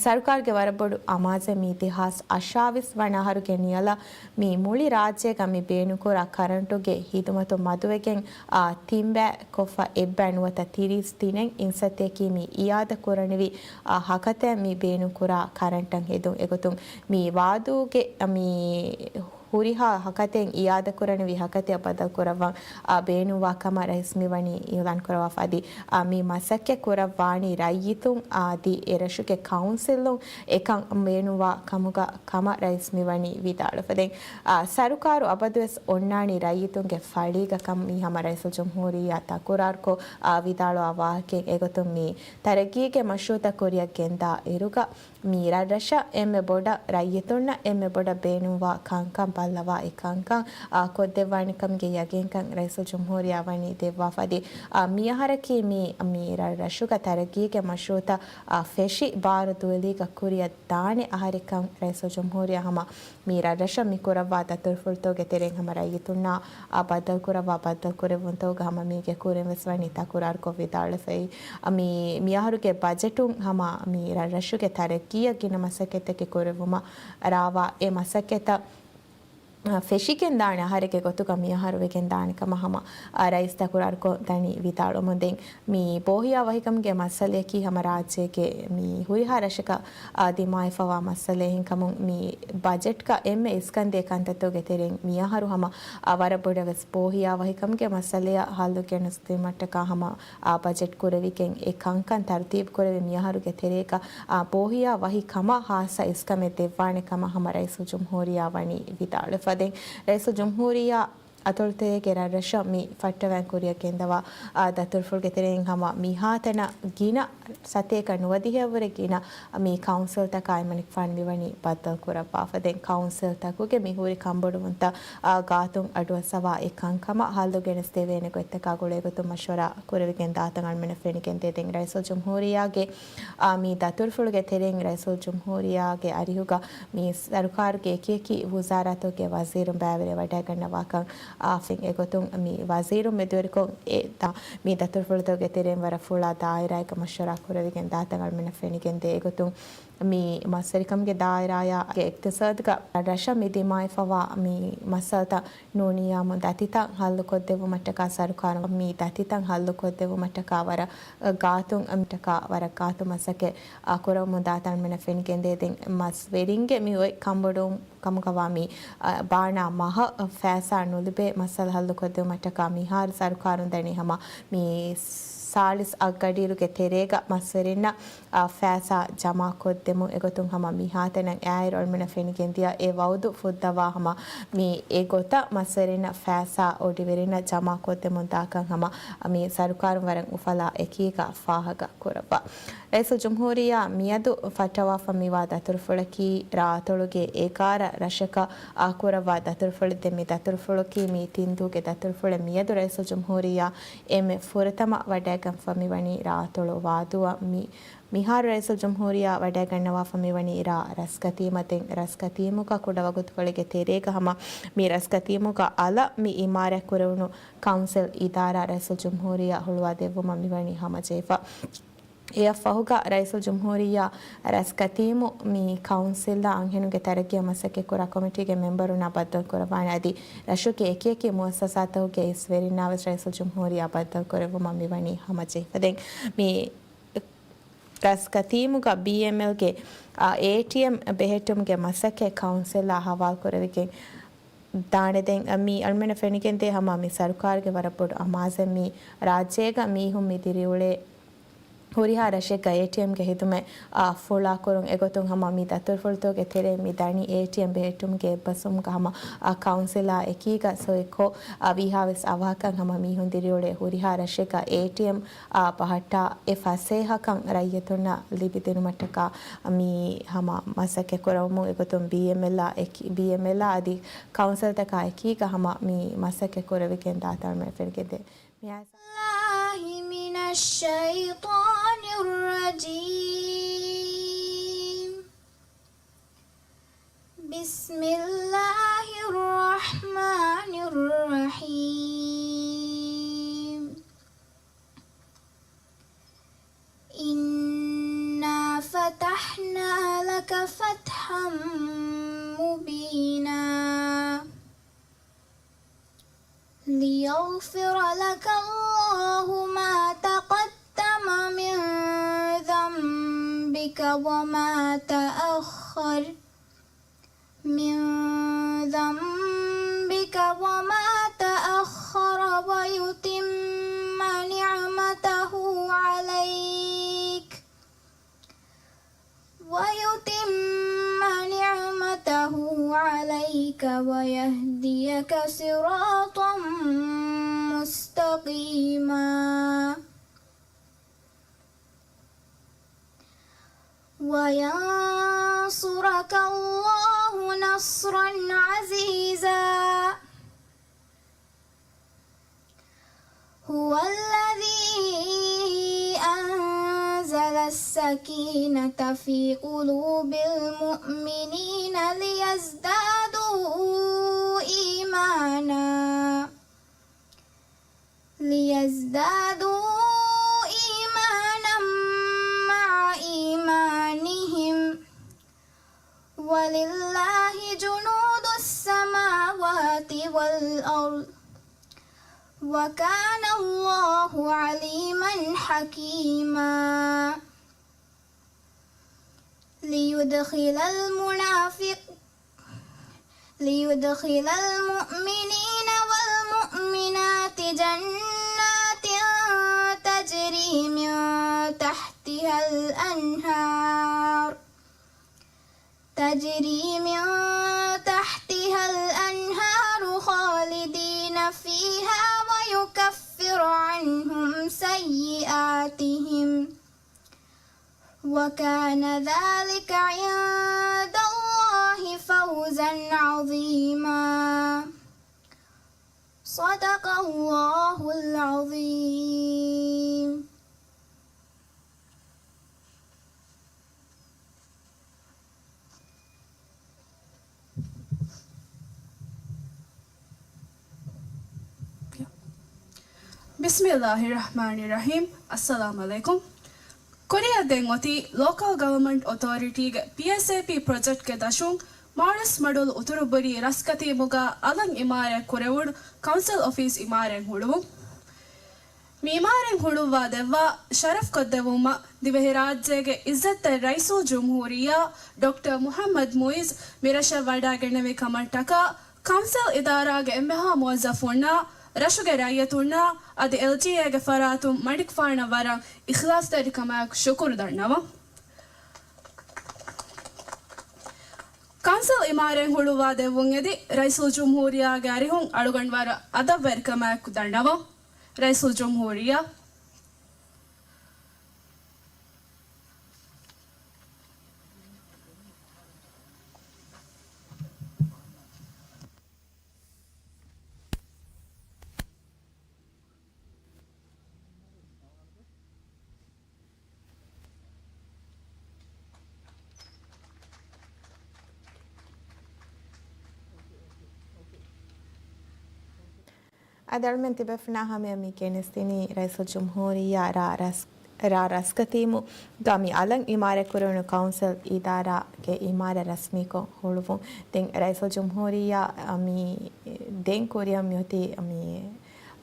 ސަރުކާރުގެ ވަރަށް ބޮޑު އަމާޒެއް މި ދެހާސް އަށާވީސް ވަނަ އަހަރުގެ ނިޔަލަށް މި މުޅި ރާއްޖޭގަ މި ބޭނުންކުރާ ކަރަންޓުގެ ހިދުމަތު މަދުވެގެން، އާ، ތިން ބައި ކޮށްފަ އެއްބައި ނުވަތަ ތިރީސް ދިނެއް އިންސައްތައަކީ މި އިއާދަ ކުރަނިވި، އާ، ހަކަތައެއް މި ބޭނުންކުރާ ކަރަންޓަށް ހެދުން. އެގޮތުން މި ވާދޫގެ މި ހުރިހާ ހަކަތައެއް އިއާދަ ކުރަނިވި ހަކަތައަށް ބަދަލު ކުރައްވަން، އާ، ބޭނުންވާ ކަމަށް ރައީސް މިވަނީ އިއުލާން ކުރައްވާފަ. އަދި، އާ، މި މަސައްކަތް ކުރައްވާނީ ރައްޔިތުން އަދި އެ ރަށުގެ ކައުންސިލުން އެކަން ބޭނުންވާ ކަމުގަ ކަމަށް ރައީސް މިވަނީ ވިދާޅުވެފަ. ދެން، އާ، ސަރުކާރު އަބަދުވެސް އޮންނާނީ ރައްޔިތުންގެ ފަޅީގަ ކަމަށް މި ހަމަ ރައީސުލްޖުމްހޫރިއްޔާ ތަކުރާރުކޮށް، އާ، ވިދާޅުވާ ވާހަކައިން އެގޮތުން މި ތަރައްގީގެ މަޝްރޫއުތައް ކުރިއަށް ގެންދާ އިރުގަ، މި ރަށްރަށަށް އެންމެ ބޮޑަށް ރައްޔިތުންނަށް އެންމެ ބޮޑަށް ބޭނުންވާ ކަންކަން ބައްލަވާ އެ ކަންކަން، އާ، ކޮށްދެއްވާނެ ކަމުގެ ޔަގީންކަން ރައީސުލްޖުމްހޫރިއްޔާ ވަނީ ދެއްވާފަ. އަދި، އާ، މި އަހަރަކީ މި، މި ރަށްރަށުގަ ތަރައްގީގެ މަޝްރޫއުތައް، އާ، ފެށި ބާރު ދުވެލީގަ ކުރިއަށް ދާނެ އަހަރެއްކަން ރައީސުލްޖުމްހޫރިއްޔާ ހަމަ މި ރަށްރަށަށް މި ކުރައްވާ ދަތުރުފުޅުތަކުގެ ތެރެއިން ހަމަ ރައްޔިތުންނާ، އާ، ބައްދަލުކުރައްވާ ބައްދަލުކުރެއްވުންތަކުގަ ހަމަ މީގެ ކުރިން ވެސް ވަނީ ތަކުރާރުކޮށް ވިދާޅުވެފައި. އަ، މި، މިއަހަރުގެ ބަޖެޓުން ހަމަ މި ރަށްރަށުގެ ތަރައްގީއަށް ގިނަ މަސައްކަތްތަކެއް ކުރެއްވުމަށް ރާވާ އެ މަސައްކަތްތައް، އަ، ފެށިގެން ދާނެ އަހަރެއްގެ ގޮތުގަ މިއަހަރު ވެގެން ދާނެ ކަމަށް ހަމަ، އަ، ރައީސް ތަކުރާރުކޮށް ދަނީ ވިދާޅުވަމުން. ދެން މި ބޯހިޔާ ވަހިކަމުގެ މައްސަލައަކީ ހަމަ ރާއްޖޭގެ މި ހުރިހާ ރަށަކަށް، އާ، ދިމާވެފަވާ މައްސަލައެއް ހެންކަމުން މި ބަޖެޓްގަ އެންމެ އިސްކަންދޭ ކަންތައްތަކުގެ ތެރެއިން މިއަހަރު ހަމަ، އާ، ވަރަށް ބޮޑަށް ވެސް ބޯހިޔާ ވަހިކަމުގެ މައްސަލައަށް ހައްލު ގެނެސްދިނުމަށްޓަކާ ހަމަ، އާ، ބަޖެޓް ކުރެވިގެން އެ ކަންކަން ތަރުތީބު ކުރެވި މިއަހަރުގެ ތެރޭގަ، އާ، ބޯހިޔާ ވަހި ކަމަށް ހާއްސަ އިސްކަމެއް ދެއްވާނެ ކަމަށް ހަމަ ރައީސުލްޖުމްހޫރިއްޔާ ވަނީ ވިދާޅުވެފަ. ދެން ރައީސުލްޖުމްހޫރިއްޔާ އަތޮޅުތަކެއްގެ ރަށްރަށަށް މި ފައްޓަވައިން ކުރިއަށް ގެންދަވާ، އާ، ދަތުރުފުޅުގެ ތެރެއިން ހަމަ މިހާތަނަށް ގިނަ ސަތޭކަ ނުވަދިހައަށްވުރެ ގިނަ މި ކައުންސިލްތަކާ އެމަނިކުފާނު މިވަނީ ބައްދަލު ކުރައްވާފަ. ދެން ކައުންސިލްތަކުގެ މި ހުރި ކަންބޮޑުވުންތައް، އާ، ގާތުން އަޑުއައްސަވާ އެ ކަންކަމަށް ހައްލު ގެނެސްދެވޭނެ ގޮތްތަކާ ގުޅޭގޮތުން މަޝްވަރާ ކުރެވިގެން ދާތަން އަޅުމެންނަށް ފެނިގެންދޭ. ދެން ރައީސުލްޖުމްހޫރިއްޔާގެ، އާ، މި ދަތުރުފުޅުގެ ތެރެއިން ރައީސުލްޖުމްހޫރިއްޔާގެ އަރިހުގަ މި ސަރުކާރުގެ އެކިއެކި ވުޒާރާތަކުގެ ވަޒީރުން ބައިވެރި ވަޑައިގަންނަވާކަން އާފިން އެގޮތުން މި ވަޒީރުން މެދުވެރިކޮށް އެ ދާ-، މި ދަތުރުފުޅުތަކުގެ ތެރެއިން ވަރަށް ފުޅާ ދާއިރާއެއްގަ މަޝްވަރާ ކުރެވިގެން ދާތަން އަޅުމެންނަށް ފެނިގެންދޭ. އެގޮތުން މި މަސްވެރިކަމުގެ ދާއިރާއާ އެކްތިސާދުގަ ރަށަށް މި ދިމާވެފަވާ މި މައްސަލަތައް ނޫނިއްޔާމު ދަތިތައް ހައްލުކޮށްދެއްވުމަށްޓަކާ ސަރުކާރުން މި ދަތިތައް ހައްލުކޮށްދެއްވުމަށްޓަކާ ވަރަށް ގާތުން މި ޓަކާ ވަރަށް ގާތު މަސައްކަތް އަ، ކުރަމުން ދާތަން މިނަ ފެނިގެންދޭ. ދެން މަސްވެރިންގެ މި އޮތް ކަންބޮޑުވުން ކަމުގަވާ މި، އަ، ބާނާ މަހަށް ފައިސާ ނުލިބޭ މައްސަލަ ހައްލުކޮށްދެވުމަށްޓަކާ މިހާރު ސަރުކާރުން ދަނީ ހަމަ މި ސާޅީސް އަށްގަޑިއިރުގެ ތެރޭގަ މަސްވެރިންނަށް، އަ، ފައިސާ ޖަމާކޮށްދެމުން. އެގޮތުން ހަމަ މިހާތަނަށް އައިއިރު އަޅުމެނަށް ފެނިގެންދިޔަ އެ ވައުދު ފުއްދަވާ ހަމަ މި އެގޮތަށް މަސްވެރިންނަށް ފައިސާ އޮޑިވެރިންނަށް ޖަމާކޮށްދެމުން ދާކަން ހަމަ މި ސަރުކާރުން ވަރަށް އުފަލާ އެކީގަ ފާހަގަ ކުރައްވާ. ރައީސުލްޖުމްހޫރިއްޔާ މިއަދު ފައްޓަވާފަ މިވާ ދަތުރުފުޅަކީ ރާއަތޮޅުގެ އެގާރަ ރަށަކަށް އާކުރައްވާ ދަތުރުފުޅެއް. ދެން މި ދަތުރުފުޅަކީ މި ތިންދޫގެ ދަތުރުފުޅެއް. މިއަދު ރައީސުލްޖުމްހޫރިއްޔާ އެންމެ ފުރަތަމަ ވަޑައިގެންފަ މިވަނީ ރާއަތޮޅު ވާދޫއަށް. މި، މިހާރު ރައީސުލްޖުމްހޫރިއްޔާ ވަޑައިގަންނަވާފަ މިވަނީ ރ-، ރަސްގަތީމަށް. ދެން ރަސްގަތީމުގަ ކުޑަވަގުތުކޮޅެއްގެ ތެރޭގަ ހަމަ މި ރަސްގަތީމުގަ އަލަށް މި އިމާރާތް ކުރެވުނު ކައުންސިލް އިދާރާ ރައީސުލްޖުމްހޫރިއްޔާ ހުޅުވާ ދެއްވުމަށް މިވަނީ ހަމަޖެހިފަ. އެއަށް ފަހުގަ ރައީސުލްޖުމްހޫރިއްޔާ ރަސްގަތީމު މި ކައުންސިލްއާ އަންހެނުންގެ ތަރައްގީއަށް މަސައްކަތްކުރާ ކޮމިޓީގެ މެމްބަރުންނާ ބައްދަލުކުރައްވާނެ. އަދި ރަށުގެ އެކިއެކި މުއައްސަސާތަކުގެ އިސްވެރިންނާވެސް ރައީސުލްޖުމްހޫރިއްޔާ ބައްދަލުކުރެއްވުމަށް މިވަނީ ހަމަޖެހިފަ. ދެން މި ރަސްގަތީމުގަ ބީއެމްއެލްގެ، އާ، އޭޓީއެމް ބެހެއްޓުމުގެ މަސައްކަތް ކައުންސިލްއާ ހަވާލުކުރެވިގެން ދާނެ. ދެން މި އަޅުމެންނަށް ފެނިގެންދޭ ހަމަ މި ސަރުކާރުގެ ވަރަށް ބޮޑު އަމާޒެއް މި ރާއްޖޭގަ މީހުން މި ދިރިއުޅޭ ހުރިހާ ރަށެއްގަ އޭޓީއެމްގެ ހިދުމަތް، އާ، ފުޅާކުރުން. އެގޮތުން ހަމަ މި ދަތުރުފުޅުތަކުގެ ތެރޭ މި ދަނީ އޭޓީއެމް ބެހެއްޓުމުގެ އެއްބަސްވުމުގަ ހަމަ، އާ، ކައުންސިލާ އެކީގަ ސޮއިކޮށް، އާ، ވީހާވެސް އަވަހަކަށް ހަމަ މީހުން ދިރިއުޅޭ ހުރިހާ ރަށެއްގަ އޭޓީއެމް، އާ، ބަހައްޓާ އެ ފަސޭހަކަން ރައްޔިތުންނަށް ލިބިދިނުމަށްޓަކާ މި ހަމަ މަސައްކަތް ކުރައްވަމުން. އެގޮތުން ބީއެމްއެލްއާ އެކި-، ބީއެމްއެލްއާ އަދި ކައުންސިލްތަކާ އެކީގަ ހަމަ މި މަސައްކަތް ކުރެވިގެން ދާތަން މެ ފެނިގެންދޭ. މި الله من الشيطان الرجيم. بسم الله الرحمن الرحيم. إنا فتحنا لك فتحا مبينا. ليغفر لك الله ما تقدم من ذنبك وما تأخر، من ذنبك وما تأخر ويتم نعمته عليك، ويتم نعمته عليك ويهديك صراطا مستقيما. وينصرك الله نصرا عزيزا. هو الذي أنزل السكينة في قلوب المؤمنين ليزدادوا إيمانا، ليزدادوا إيمانا مع إيمانهم، ولله جنود السماوات والأرض، وكان الله عليما حكيما. ليدخل المنافق ليدخل المؤمنين والمؤمنات جنات تجري من تحتها الأنهار، تجري من تحتها الأنهار خالدين فيها ويكفر عنهم سيئاتهم، وكان ذلك عند الله فوزا عظيما. صدق الله العظيم. بسم الله الرحمن الرحيم. السلام عليكم. ކުރިއަށް ދެން އޮތީ ލޯކަލް ގަވަރމަންޓް އޮތޯރިޓީގެ ޕީއެސްއޭޕީ ޕްރޮޖެކްޓްގެ ދަށުން މާޅޮސްމަޑުލު އުތުރުބުރީ ރަސްކަތީމުގަ އަލަށް އިމާރާތް ކުރެވުނު ކައުންސިލް އޮފީސް އިމާރާތް ހުޅުވުން. މި އިމާރާތް ހުޅުވާ ދެއްވާ ޝަރަފްކޮށްދެއްވުމަށް ދިވެހިރާއްޖޭގެ އިއްޒަތްތެރި ރައީސުލްޖުމްހޫރިއްޔާ ޑޮކްޓަރ މުޙައްމަދު މުޢިއްޒު މިރަށަށް ވަޑައިގެންނެވި ކަމަށްޓަކާ، ކައުންސިލް އިދާރާގެ އެންމެހާ މުވައްޒަފުންނާ، ރަށުގެ ރައްޔިތުންނާ އަދި އެލްޖީއޭގެ ފަރާތުން މަނިކުފާނަށް ވަރަށް އިޚްލާޞްތެރިކަމާއެކު ޝުކުރު ދަންނަވަން. ކައުންސިލް އިމާރާތް ހުޅުވާ ދެއްވުން އެދި ރައީސުލްޖުމްހޫރިއްޔާގެ އަރިހުން އަޅުގަނޑު ވަރަށް އަދަބުވެރިކަމާއެކު ދަންނަވަން. ރައީސުލްޖުމްހޫރިއްޔާ. އަދި އަޅުމެން ތިބޭފުޅުންނާ ހަމަޔަށް މި ގެނެސްދިނީ ރައީސުލްޖުމްހޫރިއްޔާ ރ. ރަސް-، ރ. ރަސްކަތީމުގަ މި އަލަށް އިމާރާތްކުރެވުނު ކައުންސިލް އިދާރާގެ އިމާރާތް ރަސްމީކޮށް ހުޅުވުން. ދެން ރައީސުލްޖުމްހޫރިއްޔާ މި ދެން ކުރިއަށް މިއޮތީ މި،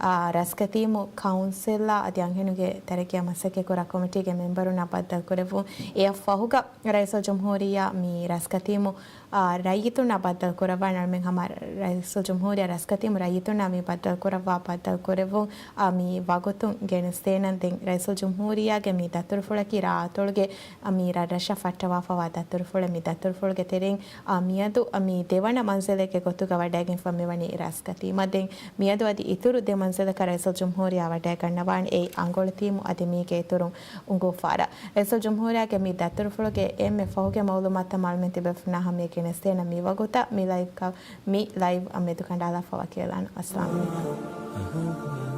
އާ، ރަސްކަތީމު ކައުންސިލްއާ އަދި އަންހެނުންގެ ތަރައްގީއާ މަސައްކަތްކުރާ ކޮމިޓީގެ މެމްބަރުންނާ ބައްދަލުކުރެއްވުން. އެއަށް ފަހުގަ ރައީސުލްޖުމްހޫރިއްޔާ މި ރަސްކަތީމު އާ، ރައްޔިތުންނާ ބައްދަލުކުރައްވާނެ. އަޅުމެން ހަމަ ރައީސުލްޖުމްހޫރިއްޔާ ރަސްކަތީމު ރައްޔިތުންނާ މި ބައްދަލުކުރައްވާ ބައްދަލުކުރެއްވުން، އާ، މި ވަގުތުން ގެނެސްދޭނަން. ދެން ރައީސުލްޖުމްހޫރިއްޔާގެ މި ދަތުރުފުޅަކީ ރާއަތޮޅުގެ، އާ، މި ރަށްރަށަށް ފައްޓަވާފަވާ ދަތުރުފުޅެއް. މި ދަތުރުފުޅުގެ ތެރެއިން، އާ، މިއަދު، އާ، މި ދެވަނަ މަންޒިލެއްގެ ގޮތުގަ ވަޑައިގެންފަ މިވަނީ ރަސްކަތީމަށް. ދެން މިއަދު އަދި އިތުރު ދެ މަންޒިލަކަށް ރައީސުލްޖުމްހޫރިއްޔާ ވަޑައިގަންނަވާނެ. އެއީ އަނގޮޅިތީމު އަދި މީގެ އިތުރުން އުނގޫފާރަށް. ރައީސުލްޖުމްހޫރިއްޔާގެ މި ދަތުރުފުޅުގެ އެންމެ ފަހުގެ މައުލޫމާތުތައް މައުލޫމާތު ތިބޭފުޅުންނާ ހަމަޔަށް ގެނެސްދޭނަން. މި ވަގުތަށް މި ލައިވް ކަ-، މި ލައިވް އަށް މެދުކަނޑާލާފަ ވަކިވެލާނަން. އައްސަލާމު ޢަލައިކުމް.